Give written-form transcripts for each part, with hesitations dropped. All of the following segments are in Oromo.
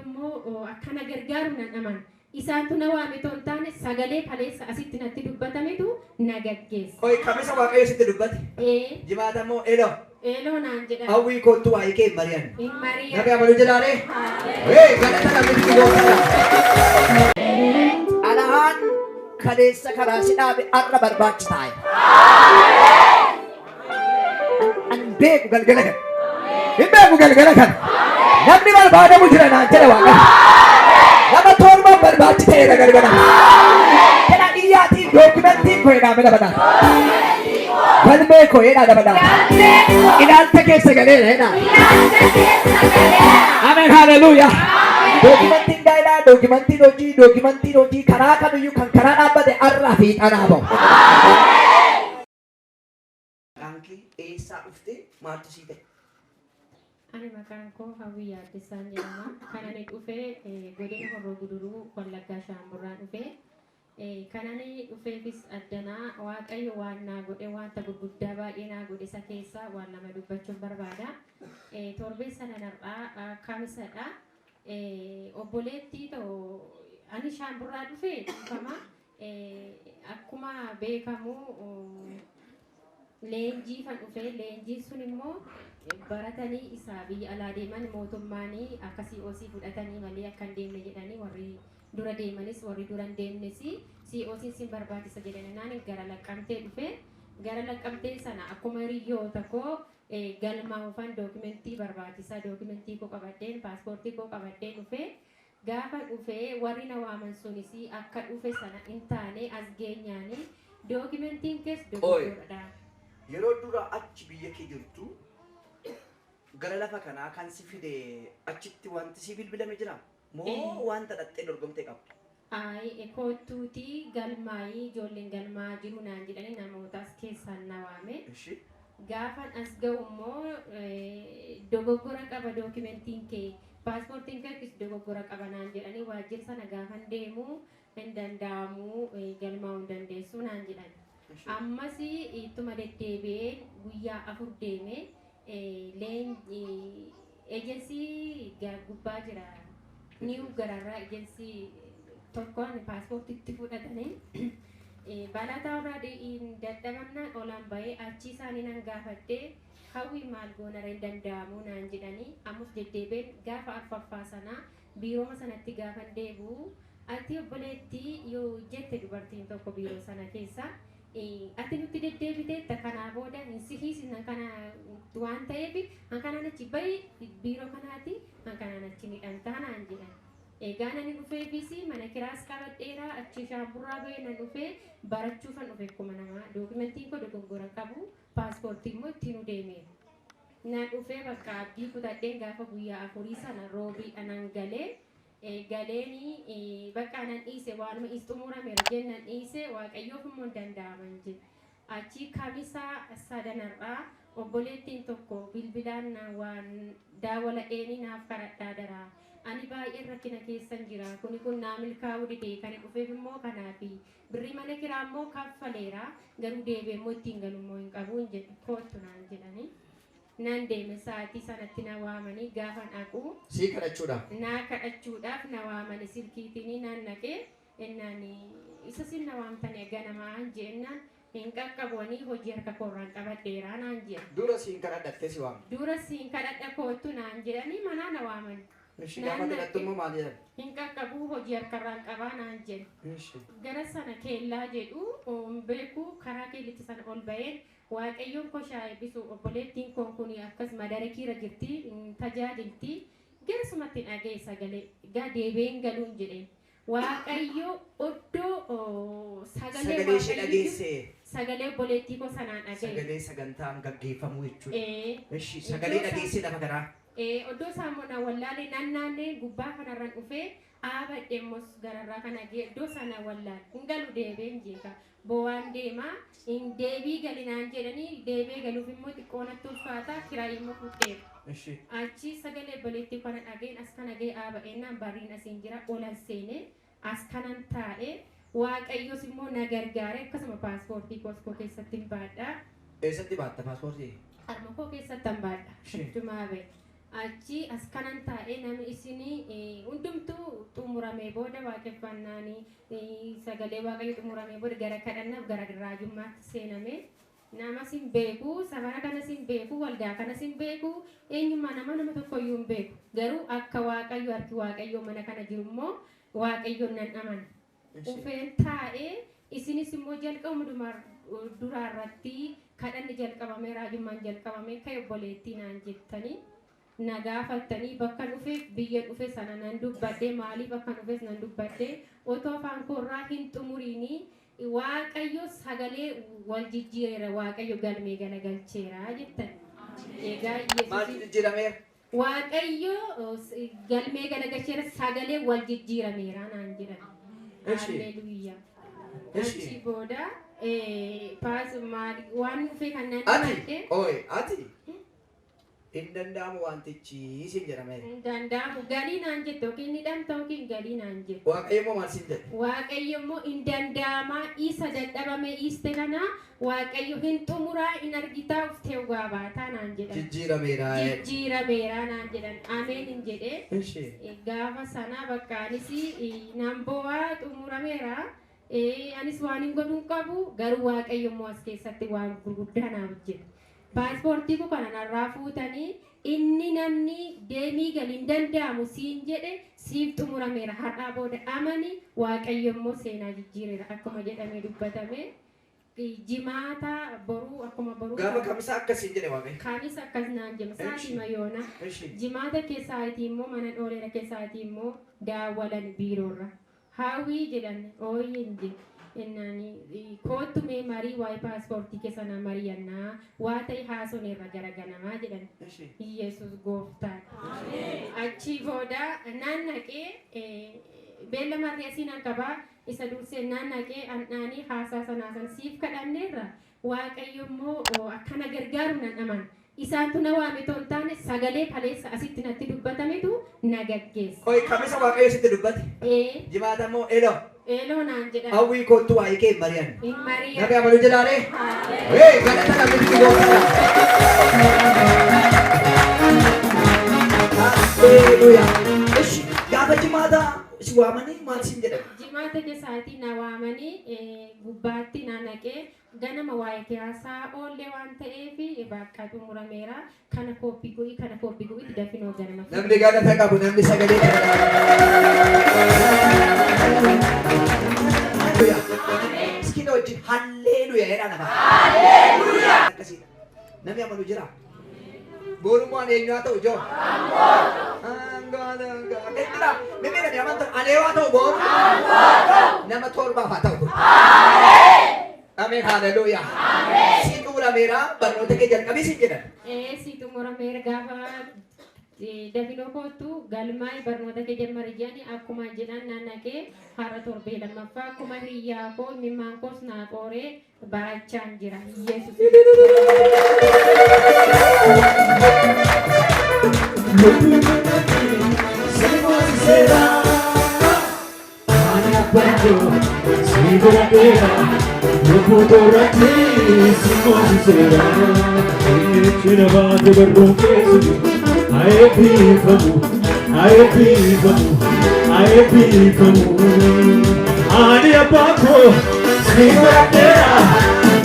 Waaqayyo immoo akka na gargaaru nan amana. Isaantu na waame otoo hin taane sagalee kaleessa asitti natti dubbatametu na gaggeessa. Qoy kamisa Waaqayyo sitti dubbate. Ee, Jimaata immoo eloo. Eeloo naan jedhan. Hawwii kottu waa'ee kee hin mari'annu. Hin mari'annu. Namni amanu jiraaree? Ee, galata namni itti gooftaadha. Xalayaan kaleessa karaa si dhaabe har'a barbaachi taa'e. An beeku galgala kana. Hin beeku galgala kana. Namni barbaadamu jira naan jedhe Waaqayyo. Nama torban barbaachi ta'eera galgala kana. Jedha iyyaatiin dookimentiin koo jedhaa mana banaa. Galmee koo jedhaa nama banaa. Ilaalcha keessa galeera jedhaa. Ameen haleluuyaa. Dookimentiin gaa'elaa, dookimentiin hojii, dookimentiin hojii karaa kamiyyuu kan karaa dhaabbate har'a fiixanaa bahu. Maqaan kee eessaa dhufte maaltu sii ta'e? Ani maqaan koo Hawwii Yaaddessaan jedhama. Kan ani dhufe godina Horroo Guduruu Wallaggaa Shaamburraan dhufe. Kan ani dhufeefis addanaa Waaqayyo waan naa godhe wanta gurguddaa baay'ee naa godhe isa keessaa waan lama dubbachuun barbaada. Torbee sana har'aa kamisadha. Obboleettii too ani Shaamburraa dhufe dhiifama. Akkuma beekamu leenjiifan dhufe. Leenjiin sun immoo baratanii isaa biyya alaa deeman mootummaan akka COC fudhatanii malee akka hin deemne jedhanii warri dura deemanis warri dura hin deemnes COC sin barbaachisa jedhanii naan gara Laqqamtee dhufe. Gara Laqqamtee sana akkuma hiriyoota koo galmaa'uufan dookimentii barbaachisaa dookimentii koo qabadheen paaspoortii koo qabadheen dhufe. Gaafa dhufe warri na waaman sunis akka dhufe sana hin taane as geenyaani dookimentiin kees Qoy. dogoggoradha. Yeroo dura achi biyya kee jirtu gara lafa kanaa kan si fide achitti wanti si bilbilame jira? Moo wanta dhaxxee dorgomtee qabda? Ayi koottuutii galmaayii ijoolleen galmaa jiru naan jedhanii namootaas keessaan na waame. Ishi. Gaafan as ga'u immoo dogoggora qaba dookimentiin kee paaspoortiin keetis dogoggora qaba naan jedhanii waajjira sana gaafan deemu hin danda'amu galmaa'uu hin dandeessu naan jedhan. Ammas ittuma deddeebi'ee guyyaa 4 deeme ejensii gubbaa jira. Niiw gararraa ejensii tokko ani paaspoortiitti fudhatanii balaa irraa dadhabamnaan olaan bahee achi isaanii nan gaafadhee Hawwii maal goonara hin danda'amu naan jedhanii ammas deddeebi'een gaafa arfaffaa sanaa biirooma sanatti gaafan deebi'u ati obboleettii yoo jette dubartiin tokko biiroo sana keessa ati nutti deddeebiteetta kanaa booda hin si hiisisna kana waan ta'eef hankanaan achi bahi biiroo kanaati hankanaan achi ni dhamtaa naan jedhan. Egaa nani dhufeefis mana kiraas qabadheera achi Shaamburraa bahee nan dhufee barachuufan dhufe akkuma namaa dookimentiin koo dogoggora qabu paaspoortii immoo ittiin deemeera. Na dhufee bakka abdii kutadheen gaafa guyyaa 4 sana roobiidha nan galee galeeni bakka nan dhiise waanuma is xumurameera jennan dhiise Waaqayyoof immoo hin danda'aman jedhe. Achi kamisa sadanarraa obboleettiin tokko bilbilaan na waan daawwala eeni naaf kadhadhaa daraa. Ani baay'een rakkina keessan jira. Kuni kun naa milkaa'uu dide kan dhufeef immoo kanaafi. Birrii mana kiraa immoo kaffaleera. Garuu deebi'ee immoo ittiin galu immoo hin qabu hin jedhe. Koottu naan jedhani. Nan deeme sa'aatii sanatti na waamanii gaafan dhaqu. Sii kadhachuudhaaf. Naa kadhachuudhaaf na waamani silkiitiin nan naqee ennaan isa sin na waamtanii ganamaan jennaan hin qaqqabu ani hojii harka koorraan qabadheeraa naan jedhan. Dura siin kadhadhattee si waamte. Dura siin kadhadha koottu naan jedhanii manaa na waaman. Ishi gaafa kadhattu immoo maal jedhan? Hin qaqqabu hojii harkarraan qabaa naan jedhe. Ishi. Gara sana keellaa jedhu beeku karaa keellicha sana ol ba'een Waaqayyoon koo shaa eebbisu obboleettiin koo kun akkas madarakiira jirti tajaajilti garasumatti dhaga'e sagalee gaa deebi'een galuun jedheen. Waaqayyo oddoo sagalee Sagalee ishee dhageesse. Sagalee obboleettii koo sanaan dhaga'e. Sagalee sagantaan gaggeeffamuu jechuudha. Ishi sagalee dhageessee lafa kanaa. Oddoo isaa immoo na wallaalee nan naannee gubbaa kanarraan dhufee dhaabadhe immoo gararraa kana ga'e iddoo isaa na wallaale. Hin galu deebi'een jeeka. Boo'aan deemaa hin deebii galinaan jedhanii deebi'ee galuuf immoo xiqqoo natti ulfaata kiraayii immoo fudheera. Achi sagalee obboleettii kana dhageen as kana ga'e dhaaba'eennaan barriin asiin jira olan seenee as kanan taa'e Waaqayyos immoo na gargaare akkasuma paaspoortii koos koo keessatti hin baadha. Eessatti baatta paaspoortii? Harma koo keessatti hin baadha. Hundumaa ba'e. Achi as kanan taa'ee namni isinii hundumtuu xumuramee booda waaqeffannaanii sagalee Waaqayyo xumuramee booda gara kadhannaaf gara raajummaatti seename. Namas hin beeku, safara kanas hin beeku, waldaa kanas hin beeku, eenyummaa nama nama tokkoyyuu hin beeku. Garuu akka Waaqayyo harki Waaqayyoo mana kana jiru immoo Waaqayyoon nan amana. Dhufeen taa'ee isinis immoo jalqabuma duraarratti kadhanni jalqabamee raajummaan jalqabamee ka'e obboleettii naan jettanii na gaafattanii bakka dhufeef biyya dhufe sana nan dubbadhe, maaliif akka dhufes nan dubbadhe. Otoo afaan koorraa hin xumuriinii Waaqayyo sagalee wal jijjiireera, Waaqayyo galmee galagalcheera jettan. Egaa Maaltu Yesuus jijjiirameera? Waaqayyo galmee galagalcheera, sagalee wal jijjiirameera naan jedhan. Eshi. Halleluuyaa. Eshi. Achi booda paas maal waan dhufe kan nan Ati, himadhe. oi, ati hin danda'amu wantichi siin jedhameera. Hin danda'amu galii naan jette, yookiin ni dhamta yookiin galii naan jette. Waaqayyo immoo maal siin jedhe? Waaqayyo immoo hin danda'amaa, isa dadhabame dhiiste kana Waaqayyo hin xumuraa, hin argitaa, uftee waa baataa naan jedhan. Jijjiirameera. Jijjiirameera naan jedhan. Ameen hin jedhee. Eshi. Gaafa sana bakka anis nan bo'aa xumurameera. Anis waan hin godhuu qabu, garuu Waaqayyo immoo as keessatti waan gurguddaa naaf hojjeta. Paaspoortii koo kana narraa fuutanii inni namni deemii gali hin danda'amu siin jedhe siif xumurameera, har'aa booda amani, Waaqayyo immoo seenaa jijjiireera akkuma jedhamee dubbatame. Jimaata boruu akkuma boruu Gaafa kamisa akkasiin jedhe Waaqayyo. Kamis akkas naan jedhe sa'aatii mayoona. Eshi. Jimaata keessaatii immoo mana dhooleera keessaatii immoo daawwalan biiroorra. Hawwii jedhan, ooyeen jedhe. Innaan koottu mee marii waa'ee paaspoortii keessa na mari'annaa waa ta'e haasoneerra gara ganamaa jedhan. Eshi. Yesuus gooftaadha. Achi booda naan naqee beellama asiin nan qabaa isa dursee naan naqee handhaanii haasaa sanaa san siif kadhanneerra, Waaqayyo immoo akkana gargaaru nan amana. Isaantu na waame otoo hin taane sagalee kaleessa asitti natti dubbatametu na gaggeessa. Oi, kamisa Waaqayyo sitti dubbate. Ee. Jimaata immoo eloo. Eeloo naan jedhan. Hawwii kottu waa'ee kee hin mari'annu. Hin mari'annu. Namni amanu jedhaaree? Hey, galata namni gooftaa. Haleluuyaa. Ishi gaafa jimaata si waamanii maal siin jedhan? Jimaata keessaatii na waamanii gubbaatti na naqee ganama waa'ee kiyaasaa oollee waan ta'eef bakka xumurameera, kana kooppii godhi, kana kooppii godhi, dafinoo ganama. Namni galata qabu, namni sagalee kana. Miskiina wajjin halleluuyaa jedhaa nama. Halleluuyaa. Akkasiidha. Namni amanu jira. Boorummaan eenyu haa ta'u ijoo? Aangoo aangoo. Akkasitti mimmi namni amantan anee haa ta'u booru. Nama torbaaf haa ta'u kun. Ameen, haleluuyaa. Si xumurameera, barnoota kee jalqabii siin jedhan. Ee, si xumurameera, gaafa dafinoo kootu galmaa'ee barnoota kee jammari jedhani akkuma jedhan naan naqee har'a torbee lammaffaa akkuma hiriyyaa koo mimmaan koos naa qooree barachaan jira. Yesuus. Ani abbaan koo si godhadheera, lubbuu toorratti si moosiseera. Inni baate barruun keessa jiru haa eebbifamu, haa eebbifamu, haa eebbifamu. Ani abbaan koo si godhadheera,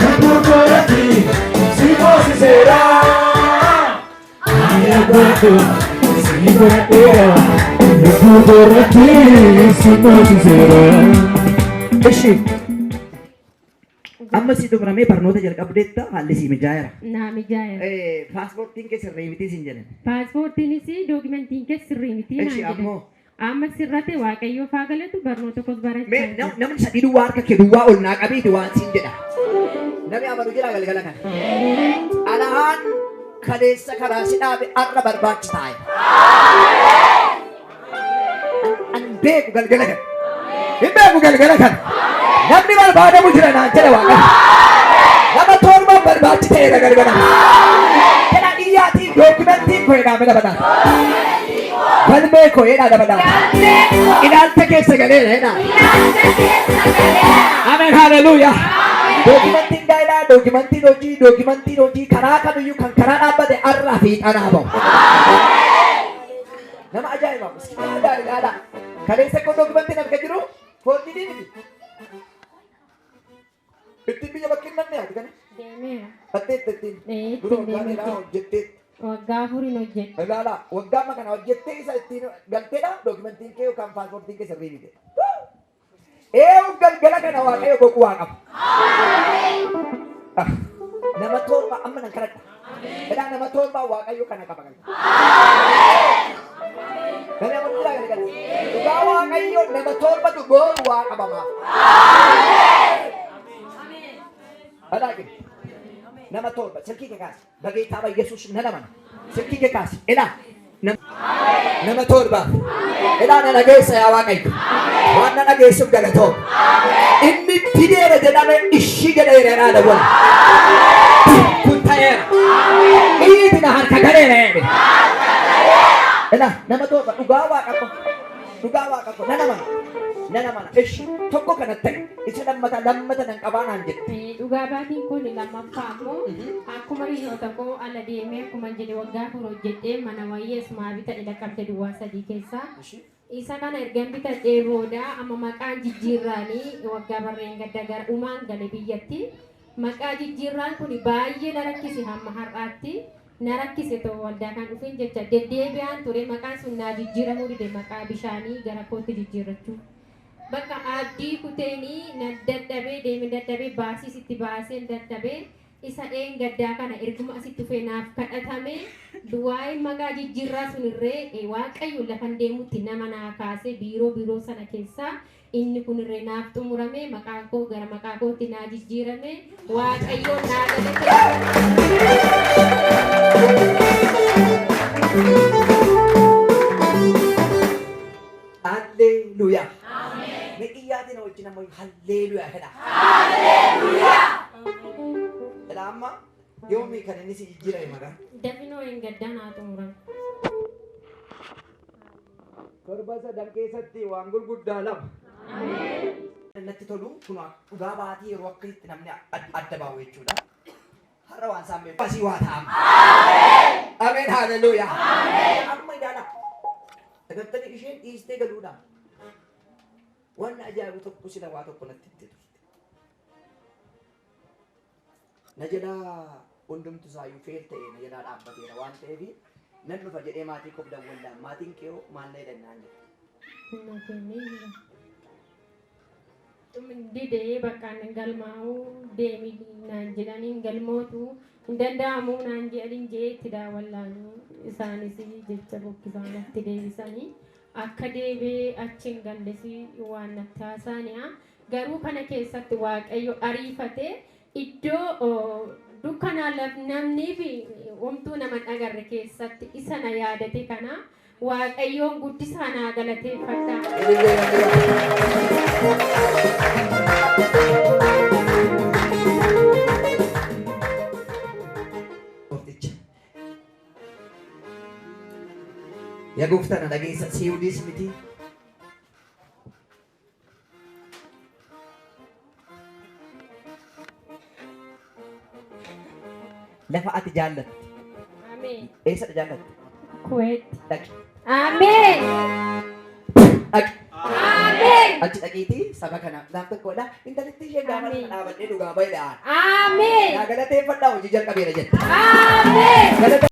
lubbuu toorratti si moosiseera. Ani abbaan koo si godhadheera, lubbuu toorratti si moosiseera. Ishi. Amma si xumuramee barnoota jalqabdeetta, haalli si mijaa'eera. Naa mijaa'eera. Paaspoortiin kee sirrii miti siin jedhan. Paaspoortiinis dookimentiin kee sirrii miti naan Ishi jedhan. ammoo. Amma sirrate, Waaqayyoof haa galatu, barnoota koos barachaa Mee jira. namni sadii duwwaa harka kee duwwaa ol naa qabiiti waan siin jedha. Namni amanu jira galgala kana. Alahaan kaleessa karaa si dhaabe har'a barbaachi taa'e. An beeku galgala kana. Hin beeku galgala kana. Namni barbaadamu jira naan jedhe Waaqayyo. Nama torban barbaachi ta'eera galgala. Jedha dhiyyaatiin dookimentiin koo jedhaa mila badhaasa. Galmee koo jedhaa dabadhaa. Ilaalcha keessa galeera jedhaa. Ameen, haleluuyaa. Dookimentiin gaa'elaa, dookimentiin hojii, dookimentiin hojii karaa kamiyyuu kan karaa dhaabbate har'aa fiixanaa bahu. Kaleessa koo dookumentiin arga jiru foorjidii miti. Ittiin biyya bakki hin nanne ati kana. Deemeera. Batteetta ittiin. Ee, Dura ittiin waggaa dheeraa deemee hojjetteetti. Waggaa afuriin hojjedhe. Ilaala waggaa amma kana hojjettee isa ittiin galteedha dookumentiin kee yookaan paaspoortiin kee sirrii miti. Eewu galgala kana Waaqayyo boquu waa qaba. Ah, nama torba amma nan kadhadha. Jedhaa nama torba Waaqayyo kana qaba galgala. Nama guddaa galgala. Dhugaa Waaqayyo nama torbatu boru waa qabamaaf. Balaa nama torba silkii kee kaasi. በጌታ በኢየሱስ ነለመነ ስልኪ ከካስ ኤላ nama torbaaf elaa na dhageessa yaa Waaqayyo waan na dhageessuuf galatoo inni dideera jedhame ishii jedheera jedhaa dawwala kun ta'eera dhiiti na harka galeera jedhe elaa nama torba dhugaa Waaqa koo dhugaa Waaqa koo nana mana nana mana ishi tokko kana ta'e isa lammata lammata nan qabaa naan jedhe Dhugaa baatiin kun lammaffaa immoo akkuma hiriyoota koo ala deemee akkuma jedhe waggaa afur hojjedhee mana wayii asumaa bitadhe lakkaabte duwwaa sadii keessaa. Isa kana ergan bitadhee booda amma maqaan jijjiirraanii waggaa barreen gadda gara umaan gale biyyatti. Maqaa jijjiirraan kun baay'ee na rakkise hamma har'aatti. Na rakkise ta'u waldaa kan dhufeen jecha deddeebi'aan ture maqaan sun naa jijjiiramuu dide maqaa bishaanii gara kootti jijjiirrachuu. Bakka abdii kuteenii na dadhabee deemee dadhabee baasiis itti baasee dadhabee isa dheen gaddaa kana erguma asitti dhufee naaf kadhatame waa'ee maqaa jijjiirraa sunirree Waaqayyo lafan deemutti nama naa kaase biiroo biiroo sana keessaa inni kunirree naaf xumurame maqaan koo gara maqaa kootti naa jijjiirame Waaqayyo naa galateeffadha. Halleluuyaa. Mee xiyyaatiin wajjin ammoo halleluuyaa jedha. Halleluuyaa. Jedha amma yoomii kan inni si jijjiirame maqaan. Dafinoo hin gaddaa naa xumurame. Torba sadan keessatti waan gurguddaa lama. Natti tolu kun dhugaa baatii yeroo akkasitti namni adda bahu jechuudha. Har'a waan isaan beeku. Asii waa ta'ama. Ameen halleluuyaa. Amma ilaala. Agartanii isheen dhiistee galuudha. Wanni ajaa'ibu tokko sila waa tokko natti itti turte. Na jalaa hundumtu isaayyuu fail ta'e na jalaa dhaabbateera waan ta'eef nan dhufa jedhee maatii koof dawwallaan maatiin kee hoo maal na jedhan naan jedhe. Na kennee jira. Didee bakka inni galmaa'uu deemi naan jedhanii hin galmootu hin danda'amu naan jedhanii jee itti daawwallaanu isaanis jecha bokkisaa natti deebisanii akka deebee achi hin galles waan natti haasa'ani'a. Garuu kana keessatti Waaqayyo ariifatee iddoo dukkanaa namnii fi homtuu nama hin agarre keessatti isa na yaadate kana Waaqayyoon guddisaa naa galateeffadha. Goofticha. Yaa gooftaa na dhageessa si'uudis miti. Lafa ati jaallatte. Ameen. Eessadha jaallatte? Kuweet. Dhaqi. Ameen. Dhaqi. Ameen. Achi dhaqiitii saba kanaaf naaf tokkodha. Intallitti isheen gaafa Ameen. dhaabadhee dhugaa baay'ee Ameen. Naa galateeffadhaa hojii jalqabeera jette. Ameen. Galata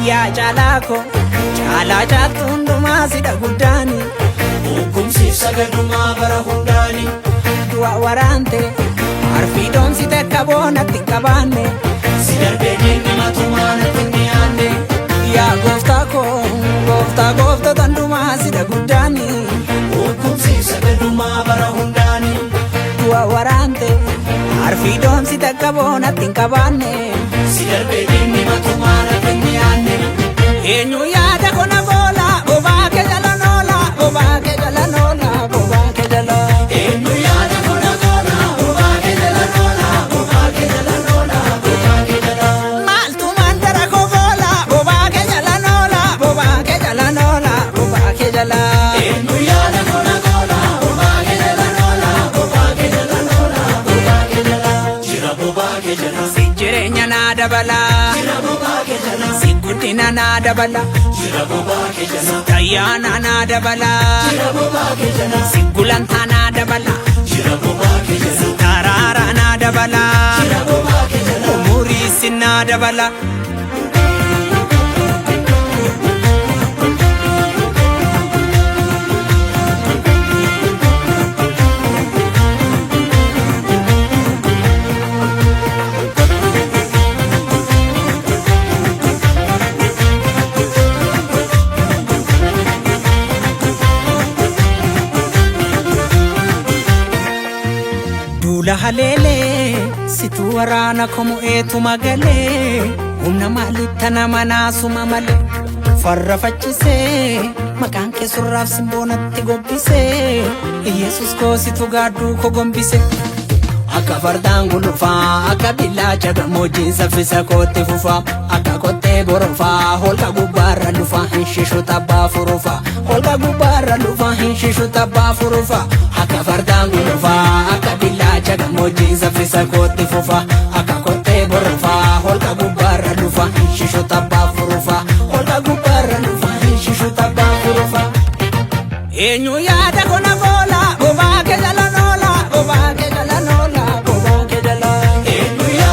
Yaa caalaa koo caalaa caaltu hundumaa sidha guddaani. Hukumsiif sagadumaa bara hundaani. Du'a waraante arfii doomsite akka boonatti hin qabaanne. Si darbee diinni matumaa natti hin dhiyaanne. Yaa gooftaa koo gooftaa gooftota hundumaa sidha guddaani. Hukumsiif sagadumaa bara hundaani. Du'a waraante arfii doomsite akka boonatti hin qabaanne. Si darbee diinni matumaa natti hin dhiyaanne. Eenyu yaada kona goola bobaa kee jala noola bobaa kee jala noola bobaa kee jala. Eenyu yaada kona goola bobaa kee jala noola bobaa kee jala noola bobaa kee jala. Maaltu mandara koo goola bobaa kee jala noola bobaa kee jala noola bobaa kee jala. Eenyu yaada kona goola bobaa kee jala noola bobaa kee jala noola bobaa kee jala. Jira bobaa kee jala. Si jireenya naa dabala Jira bobaa kee jala. si guddina naa dabala. Sitti ayyaana naa dabala. Si gulantaa naa dabala. Sitti araara naa dabala. Umurii si naa dabala. Duula haleelee situu waraana komo'eetu magalee humna maalitti nama naasuma malee farra faccisee maqaan kee surraaf simboonatti gobbisee Iyeesus koo situ gaadduu koo gombise. Akka fardaan gulufaa akka billaacha gammoojjiin saffisa kootti fufaa akka kottee borofaa holqa gubbaarra lufaa hin shishu tabbaa furufaa holqa gubbaarra lufaa hin shishu tabbaa furufaa akka fardaan gulufaa akka billaacha gammoojjiin saffisa kootti fufaa akka kottee borofaa holqa gubbaarra lufaa hin shishu tabbaa furufaa holqa gubbaarra lufaa hin shishu tabbaa furufaa. Eenyu yaada kona